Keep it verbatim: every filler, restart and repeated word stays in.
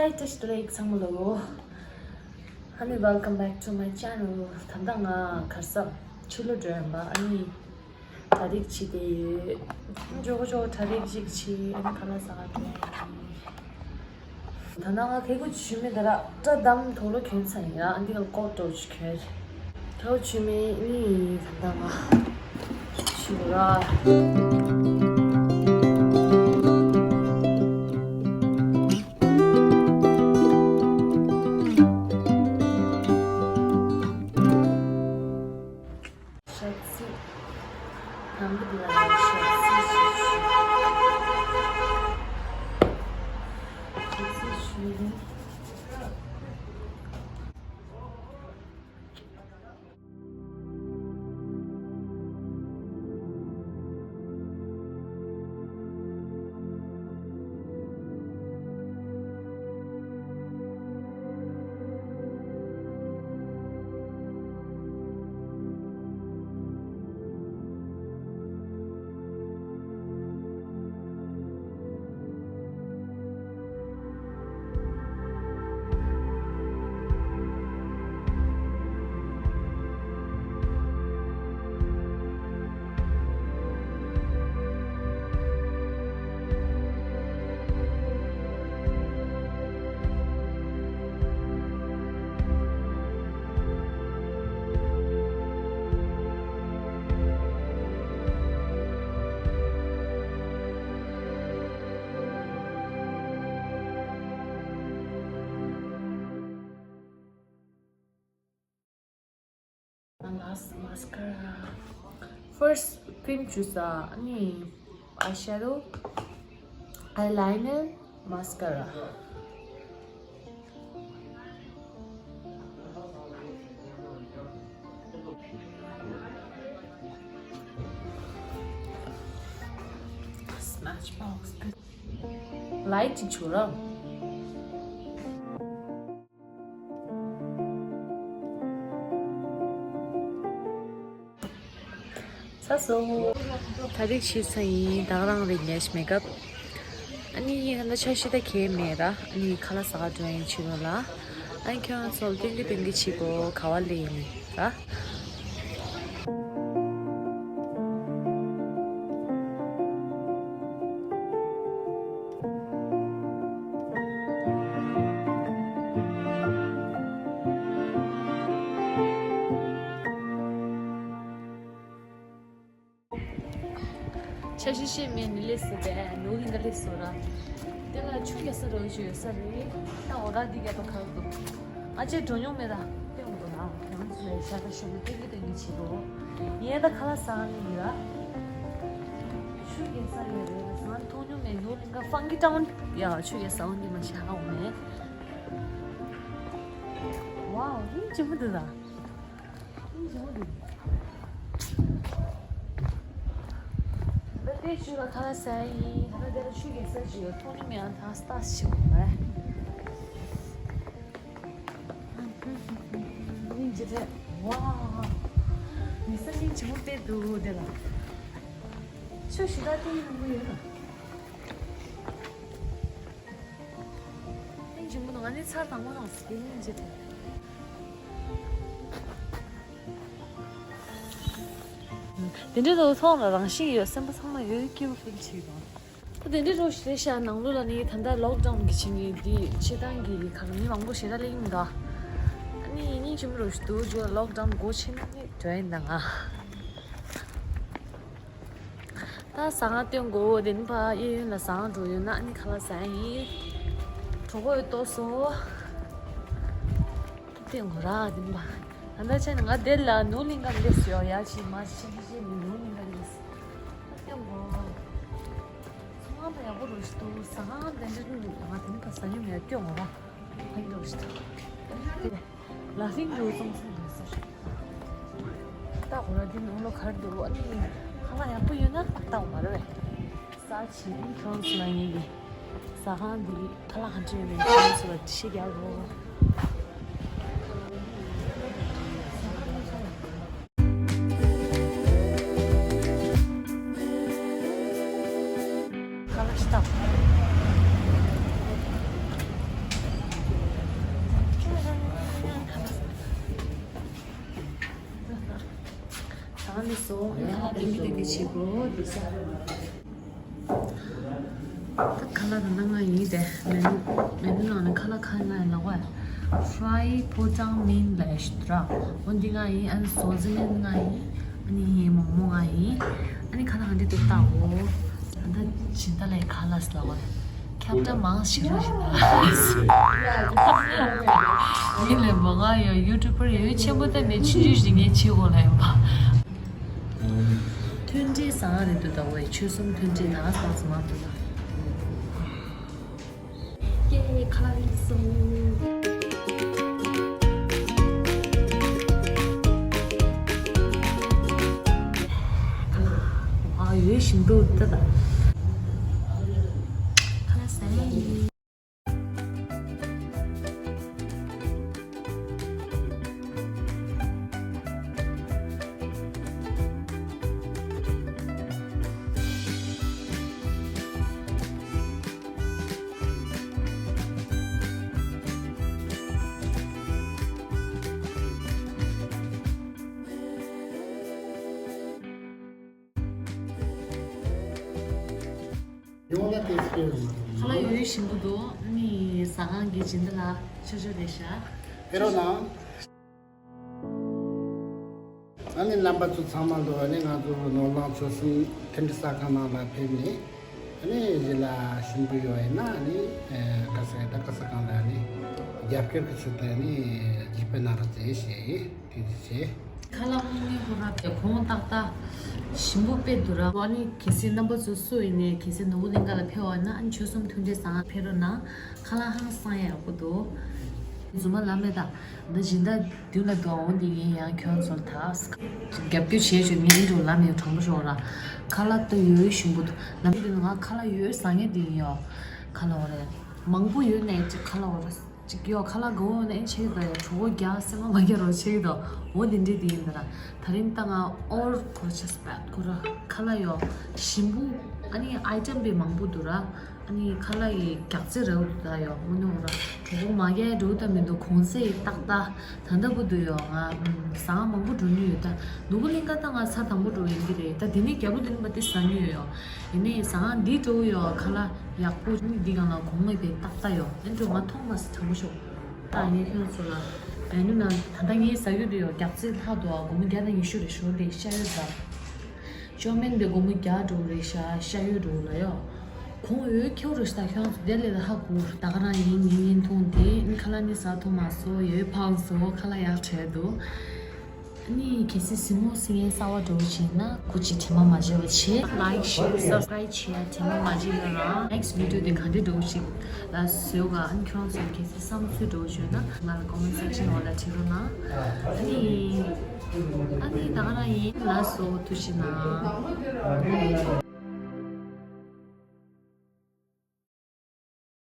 Hi, བཀྲ་ཤིས་བདེ་ལེགས་ཚང་མ་ལོ། ཨ་ནི། Welcome back to my channel. ད་ལྟ་ང་གར་སོང་། ཕྱི་ལོགས་འགྲོ་ཡིན་པ། ཨ་ནི། གྲ་སྒྲིག་བྱེད་བསྡད་ཡོད། ཇོ་བོ་ཇོ་བོ་གྲ་སྒྲིག་ཅིག་བྱེད། ཨ་ནི་ཁ་ལག་ཟ་ག་འགྲོ་ཡིན། ད་ནང་ང་གད་སྐུད་ཞུ་མེད། ད་ར་སྐྲ་དམ་དུ་ལོ་གྱོན་ཚར་ཡིན་ར། ཨ་འདི་ག་ལ་ཀོ་ཊི་ཅིག་གྱོན། ད་ལོ་ཞུ་མེད་ནི་ད་ལྟ་ང་ཞུ་ར། ཤ་ཚིག་ནང་གི་འདི་ལ་ཡང་ཤ་ཚིག་ཞུ། ཤ་ཚིག་ཞུ་ཡིན། Last mascara. First cream ཆུ་ས། ཨ་ནི་eyeshadow, eyeliner, mascara. Smashbox. Light ཆུ་ར། ཚ་སོང་། གྲ་སྒྲིག་བྱས་ཚར་ཡིན། ད་ག་རང་རེད་ཉལ་ཤི་མེ་ཀབ། ཨ་ནི་ཡིན་ན་ཆ་ཤི་ད་གས་མེད་ར། ཨ་ནི་ཁ་ལག་ཟ་ག་འགྲོ་ཡིན་ཕྱི་ལོགས་ལ། ཨ་ནི་ཁྱོད་རང་ཚོ་ལ་སྟོན་གི་སྟོན་གི་བྱེད་དགོས། ག་བ་ལེ་ཡིན་ར། ཆ་ཤས་ཤིག་མེད་ནི་ལས་སུ་བས་ནུ་ལིང་ག་ལས་སུ་ར། དེ་ལ་ཆུ་རྒྱག་ས་རོ་ཞུ་ཡོད་ས་རེད། ད་འོ་ད་འདི་རྒྱག་ཏོ་ཁ་འདུག་ཨ་ཅེ་འགྲོ་མྱོང་མེད་ད། ཡོང་འདུག་ན་ཡང་ཚུ་ལས་ཤ་ད་ཤོ་མི་ཏེ་གི་ཏེ་གི་ཆི་རོ། ཡེ་ད་ཁ་ལ་སང་ནི་ཡི་ར། ཆུ་རྒྱག་ས་ཡོད་རེད་ད་སང་མཐོང་མྱོང་མེད། ནུ་ལིང་ག་ཧྥང་གི་ཀྲང་ཡ་ཆུ་རྒྱག་ས་འོང་གི་མ་ཤི་ཧ་འོང་མེད། ཝའོ་ཧིང་ཅི་མི་འདུག་ད། ད་དེ་ཆུ་ལ་ཁ་ལག་ཟ་ཡིན། ད་དེ་ལ་ཆུ་རྒྱག་ས་ཅིག་ཡོད། ཐོག་ནི་མེད་ཨ་ཐང་སྟ་ཞིག་མ་རེད། ཡིན་ཅི་རེད། ཝ། མི་ས་ཤིང་ཆེན་མོ་དཔེ་འདུག་དེ་ལ། ཆུ་ཞིག་ད་དེ་ཡོང་གི་ཡོད་ན། ཨེ་འཇིམ་པོ་ང་ནི་ཚར་དང་པོ་དང་སྐྱེ་ཡིན་ཅི་ཐུབ། དེ་འདྲའི་ཐོག་ཐོག་ལ་རང་བཞིན་ཡོད་སེམས་པ་ཚང་མ་ཡོད་སྐྱིད་པོ་ཕིལ་བྱེད་དང་། ད་དེ་འདྲའི་རོ་ཞིག་རེད་ཤག་ནང་ལོགས་ལ་ནི་ད་ལྟ་ལོག་ཌའུན་གི་ཆིངས་ཡིག་འདི་ཕྱི་ཐང་གི་ཁ་ལ་མི་མང་པོ་ཞེ་དྲག་སླེབས་ཀྱི་མི་འདུག་ཨ་ནི་སྙིང་རྗེ་མོ་རོ་ཞིག་འདུག་ཇོ་ལོག་ཌའུན་འགོ་ཕྱིན་ན་ནི་འགྲོ་ཡིན་ད་ང་། ད་ཟ་ཁང་སྟོན་དགོས། དེ་ནི་ཕ་གཡས་གཡོན་ལ་ཟ་ཁང་འགྲོ་ཡོད་ན་ཨ་ནི་ཁ་ལག་ཟ་ཡིན། གྲོགས་པོ་ཡོད་ཏོ་སོ། སྟོན་དགོས་ར་དེ་ནི་ཕ། ད་ལྟ་ཆ་ནི་ང་དེ་ལ་ནུ་ལིང་ག་སླེབས་སོ་ཡ་ཆི་མ་ཆི་ཆི་ཆི་ནི་ནུ་ལིང་ག་སླེབས། སྟོན་དགོས། ཚོང་ཁང་ད་ཡག་པོ་རུ་ཞིག་འདུག་ཟ་ཁང་དེ་འདྲ་ནི་ང་དེ་ནི་ཕ་ཟ་མྱོང་མེད། སྟོན་དགོས་ར་ཕ་གི་རུ་ཞིག་འདུག་ལ་ཧིང་རུ་ཙོང་ཙོང་འདུག་ཟེར། ད་གོ་ར་འདི་ནང་ལོ་གར་འདུག་ཨ་ནི་ཁ་ལག་ཡག་པོ་ཡོད་ན་ཏག་ཏག་མ་རེད་པས། ས་ཆེན་ཁྱོད་ཚོ་ལ་ངེད་ཀྱི་ཟ་ཁང་འདི་ཁ་ལག་ག་འདྲ་ཡོད་མེད་ཁྱོད་ཚོ་ལ་འདྲི་ཤེས་རྒྱག་རོགས། ཁ་ལག་ཤི་ཏོག་ཨ་ནི་སོ་ཡ་ཨ་ནི་འདི་འདི་བྱེད་དགོས་འདུག་ས། ད་ཁ་ལག་དང་ནང་ང་ཡིན་ཏེ་མེ་ནུ་མེ་ནུ་ནང་ནས་ཁ་ལག་ཁ་ལག་ཡིན་ལ་བ། Fry po tang min ལ་ཞུ་དུ་ར། འོ་འདི་ང་ཡིན། ཨ་ནི་སོ་ཟི་ནི་ང་ཡིན། ཨ་ནི་མོག་མོག་ང་ཡིན། ཨ་ནི་ཁ་ལག་འདི་དུ་ལྟ་འོ། ད་ད་ཇི་ལྟ་ལས་ཁ་ལག་ལ་བ། ཁྱབ་བསྒྲགས་མང་ཞིག་རོགས་ཞིག་ད། ཡིན་ལས་མ་ང་ཡང་ཡུ་ཊུབ་པར་ཡོད་ཆེན་པོ་ད་མེད་ཆུང་ཆུང་ཞིག་ངས་བྱེད་དགོས་ལ་ཡོད་པ། མཐུན་སྒྲིལ་བཟང་རེད་འདུག་ད་བས་ཆོལ་གསུམ་མཐུན་སྒྲིལ་དང་སྟངས་སུ་མ་འདུག་ལ། ཀེ་ཁ་ལག་ཡིན་སོང་། ཨ་ཡོད་བཞིན་འདུག་ད་ད། ཁ་ལག་ཟ་ཡ་ཡིན། ཡོང་ལ་དེ་སྐྱེལ་ཡོང་མ་རེད། ཁ་ལག་ཡོད་ཡོད་བཞིན་པོ་འདུག་ཨ་ནི་ཟ་ཁང་གི་སྦྱིན་བདག་ལགས་ཆོག་ཆོག་རེད་ཤག་ཕེ་རོ་ན། ཨ་ནི་རྣམ་པ་ཚོ་ཚང་མ་ལོ། ཨ་ནི་ང་ཚོ་ནོར་གླིང་ཆོལ་གསུམ་མཐུན་སྒྲིལ་གསར་ཁང་ནང་ལ་ཕེབས་ནས། ཨ་ནི་གཞི་ལ་ཞིམ་པོ་ཡོད་ཡིན་ན། ཨ་ནི་ཨ་ག་ས་ད་ག་ས་གང་ལ་ཨ་ནི་རྒྱབ་སྐྱོར་གྱི་ཆེད་དུ་ཨ་ནི་རྒྱབ་སྐྱོར་གནང་རོགས་བྱེད་ཞེས་ཡིན། དེ་འདྲ་བྱས། ཁ་ལག་མང་ནི་ཁོ་ར་དེ་གོང་ཏག་ཏག་ཞིམ་པོ་དཔེ་འདུག་ར། ཨ་ནི་གལ་སྲིད་རྣམ་པ་ཚོ་སུ་ཡིན་ནའི་གལ་སྲིད་ནོར་བུ་གླིང་ཁ་ལ་ཕེབས་པ་ན། ཨ་ནི་ཆོལ་གསུམ་མཐུན་སྒྲིལ་ཟ་ཁང་ཕེབས་རོགས་གནང་། ཁ་ལག་ཧང་སང་ཡག་པོ་འདུག་རྫུན་མ་ལབ་མེད་ད། འདི་སྦྱིན་བདག་མདུན་ལ་འདུག་འོ་འདི་ངས་ཡང་ཁྱོད་ཚོར་ད་རྒྱབ་སྐྱོར་བྱས་བྱུང་། ངས་འདི་འདྲ་ལབ་མེད་དྲང་པོ་ཤོད་ར། ཁ་ལག་ཏུ་ཡོད་ཞིམ་པོ་འདུག་ལབ་མེད་དུ་ང་ཁ་ལག་ཡོད་བཟང་ངེས་འདི་ཡིན་ཡོ། ཁ་ལག་འོ་རེད། མང་པོ་ཡོད་ནས་ཅིག་ཁ་ལག་འོ་རེད། ཅིག་ཡོ་ཁ་ལག་གོ་ནས་ཆེ་གི་ད་ཡོ་གྲོད་ཁོག་རྒྱགས་སེམས་པ་མ་རྒྱགས་རོགས་ཆེ་གི་ད། འོ་འདི་འདྲས་འདི་ཡིན་ད་ར། ད་རིང་ད་ང་ཨོར་གོ་ཆེ་སྤད་གོ་ར། ཁ་ལག་ཡོ་ཞིམ་པོ། ཨ་ནི་ཨའི་ཊེམ་པའི་མང་པོ་འདུག་ར། ཨ་ནི་ཁ་ལག་གི་རྒྱགས་ཚད་རེད་འདུག་ད་ཡོ། དངོས་གནས་འོ་ར། གྲོད་ཁོག་མ་རྒྱགས་འགྲོ་ད་མི་འདུག་གོང་ཚད་ཏག་ཏག་ད་ལྟ་བུ་འདུག་ཡོ། ང་ཟ་ཁང་མང་པོ་འགྲོ་མྱོང་ཡོད་ད། ནོར་བུ་གླིང་ཁ་ད་ང་ས་དང་པོ་འགྲོ་ཡིན་གྱི་རེད་ད། དེ་ནས་རྒྱབ་ལོགས་དེ་ནས་མ་དེ་ཟ་མྱོང་ཡོད་ཡོ། ཡིན་ནའི་ཟ་ཁང་འདི་འགྲོ་ཡོ་ཁ་ལག་ཡག་པོ་ནི་འདི་གང་ལ་གོང་མེད་པའི་ཏག་ཏག་ཡོ། ཨེ་འགྲོ་ང་མཐོང་མ་སི་དྲང་པོ་ཤོད། ད་ངས་ཁྱོད་ཚོ་ལ་ཨེ་ནུ་ན་ད་ལྟ་ངས་ཟ་རྒྱུ་དེ་ཡོ་རྒྱགས་ཚད་ལྷག་འདུག་ཨ། སྒོར་མོ་བརྒྱ་དང་ཉི་ཤུ་རེ་ཞོར་དེ་ཤ་ཡོད་ད། ཅོ་མིན་དེ་སྒོར་མོ་བརྒྱ་འགྲོ་རེད་ཤག་ཤ་ཡོད་འགྲོ་ལ་ཡོ། གོང་འོས་ཁྱེའུ་རེད་ཤག་ཁྱོད་ཚོ་དེ་ལས་ད་ཧ་གོ། ད་ག་རང་ཡིན་ཉིན་ཉིན་ཐུང་དེ་ནི་ཁ་ལག་ནི་ཟ་ཐུབ་མ་སོ་ཡོད་ཕངས་སོ་ཁ་ལག་ཡག་བྲལ་འདུག་ཨ་ནི་གལ་སྲིད་སི་མོ་སི་ངན་གསར་བ་འགྲོ་བཞིན་ན་སྐུ་མཁྱེན་དྲི་མ་མ་བརྗེད་པ་བྱེད། Like share subscribe བྱེད་དྲི་མ་མ་བརྗེད་ཡོད་རང་། Next video དེ་ག་འདྲས་འགྲོ་ཞིག་ལ་བཟོས་ག་ཨ་ནི་ཁྱོད་ཚོ་གལ་སྲིད་བསམ་ཚུལ་འགྲོ་བྱུང་ན་ང་ལ་comment section འོག་ལ་བྲིས་རོགས་གནང་། ཨ་ནི་ཨ་ནི་ད་ག་རང་ཡིན། ལགས་སོ་ཐུགས་རྗེ་གནང་།